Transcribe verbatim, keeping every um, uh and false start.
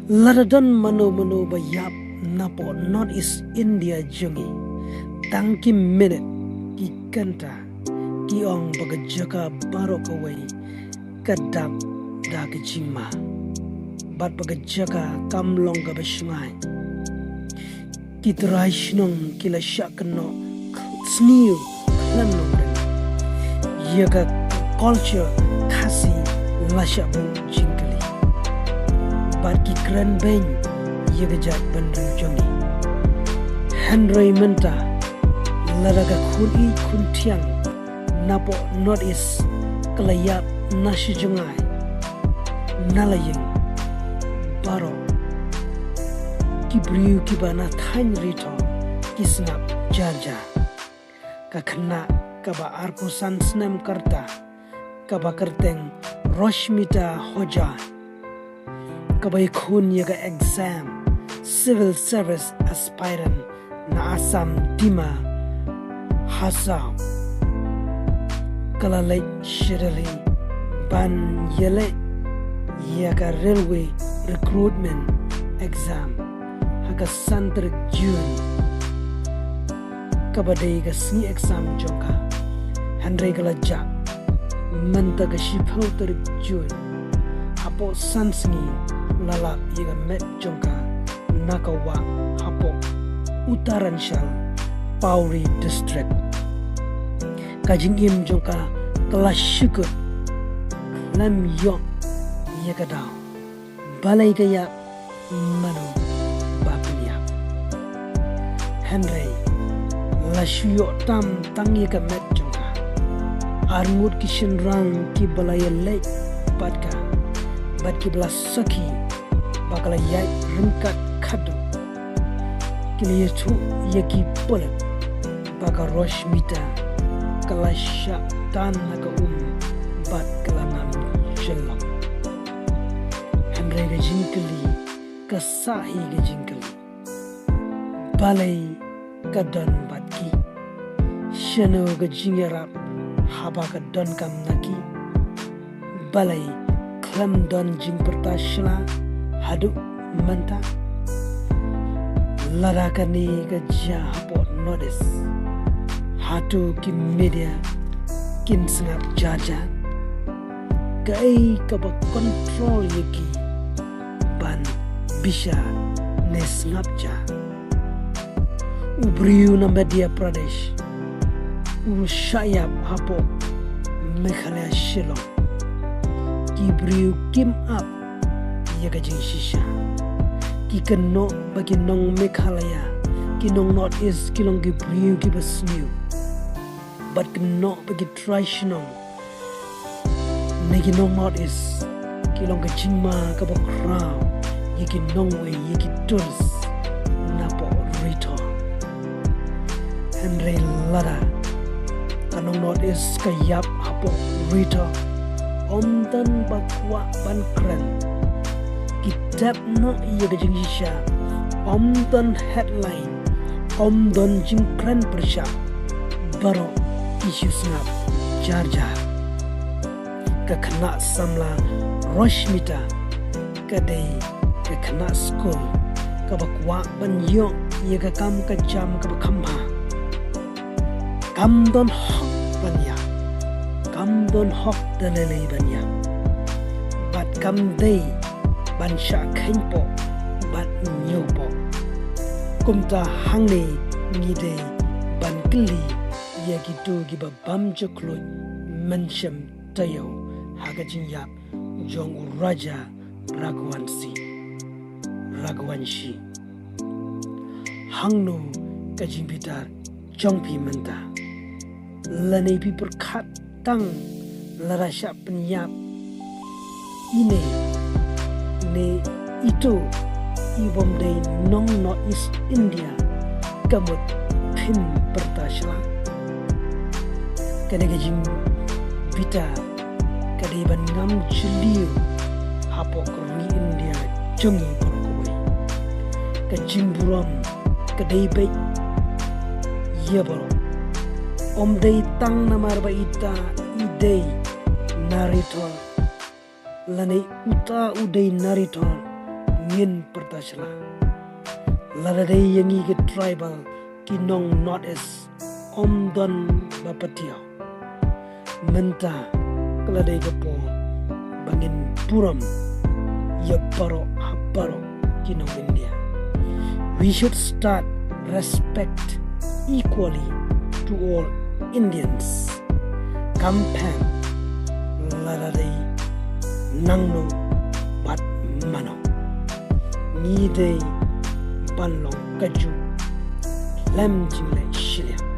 Lada don mano mano ba ïap napoh North East India jong ngi, tang ki minit, ki kynta, ki ong ba ka jaka baroh kawei ka dap da ka jingma, bad ba ka jaka kam long kaba shngaiñ. Ki trai shnong ki la shah kynnoh sniew khlem nongrim. Ïa ka culture Khasi la shah buh jingkylli, bad ki kren beiñ ïa ka jaitbynriew jong ngi. Hynrei mynta, lada ka khun ïeit khun thiang napoh North East ka la ïap na shi jngai, na la ïing, baroh ki briew kiba na thaiñ Ri Thoh ki sngap jar jar. Ka khynnah kaba arphew san snem ka rta, kaba kyrteng Roshmita Hojai, kaba ïakhun ïa ka exam Civil Service Aspirant na Assam Dima Hasao, ka la leit sha Delhi ban ïaleh ïa ka Railway Recruitment Exam ha ka san tarik June, kaba dei ka sngi exam jong ka. Hynrei ka la jah mynta ka shiphew tarik June, hapoh san sngi la lap ïa ka met jong ka na ka wah hapoh Uttaranchal, Pawri District. Ka jingim jong ka ka la shukut, khlem ïoh ïa ka daw. Balei ka ïap, mano ba pynïap? Hynrei la shu ïoh tam tang ïa ka met jong ka. Arngut ki shynrang kiba la ïaleit bad ka, bad kiba la sakhi ba ka la ïaid ryngkat khadduh, ki la ïathuh ïa ki pulit ba ka Roshmita ka la shah tan na ka um bad ka la ngam jyllop. Hynrei ka jingkylli ka sah hi ka jingkylli. Balei ka don bad ki? Shano ka jingïarap haba ka donkam na ki? Balei khlem don jingpyrta sla haduh mynta? Lada kane ka jia hapoh North East, hato ki media kin sngap jar jar? Kaei kaba control ïa ki ban bishar ne sngap jar? U briew na Madhya Pradesh u shah ïap hapoh Meghalaya Shillong. Ki briew kim ap ïa ka jingshisha. Ki kynnoh ba ki nong Meghalaya, ki nong North East ki long ki briew kiba sniew. Bad kynnoh ba ki trai shnong ne ki nong North East ki long ka jingma kaba khraw ïa ki nongwei, ïa ki tourist napoh Ri Thoh. Hynrei lada ka nong North East ka ïap hapoh Ri Thoh, ym don ba kwah ban kren. Ki tep noh ïa ka jingshisha, ym don headline, ym don jingkren pyrshah, baroh ki shu sngap jar jar. Ka khynnah samla Roshmita ka dei ka khynnah skul kaba kwah ban ïoh ïa ka kam ka jam kaba kham bha. Kam don hok ban ïap, kam don hok da lei lei ban ïap, bad kam dei ban shah kheiñ poh bad ñiew poh. Kumta hangne ngi dei ban kylli ïa kito kiba bam jakhluit mynshem taïew ha ka jingïap jong u Raja Raghuvanshi. Raghuvanshi. Hangno ka jingbitar jong phi mynta? Lane phi pyrkhat tang lada shah pynïap ine ne ito i bym dei nong North East India, ka mut phin pyrta sla? Kane ka jingbitar ka dei ban ngam jylliew hapoh ka ri India jong ngi baroh kawei. Ka jingburom ka dei beit ïa baroh. Ym dei tang namar ba ita i dei na Ri Thoh lane uta u dei na Ri Thoh, ngin pyrta shala. Lada dei ïa ngi ki tribal, ki nong North East, ym don ba patiaw. Mynta ka la dei ka por ba ngin burom ïa baroh ha baroh ki nong India. We should start respect equally to all Indians. Kam phem lada dei nangno bad mano. Ngi dei ban long kajuh lem jingleh shiliang.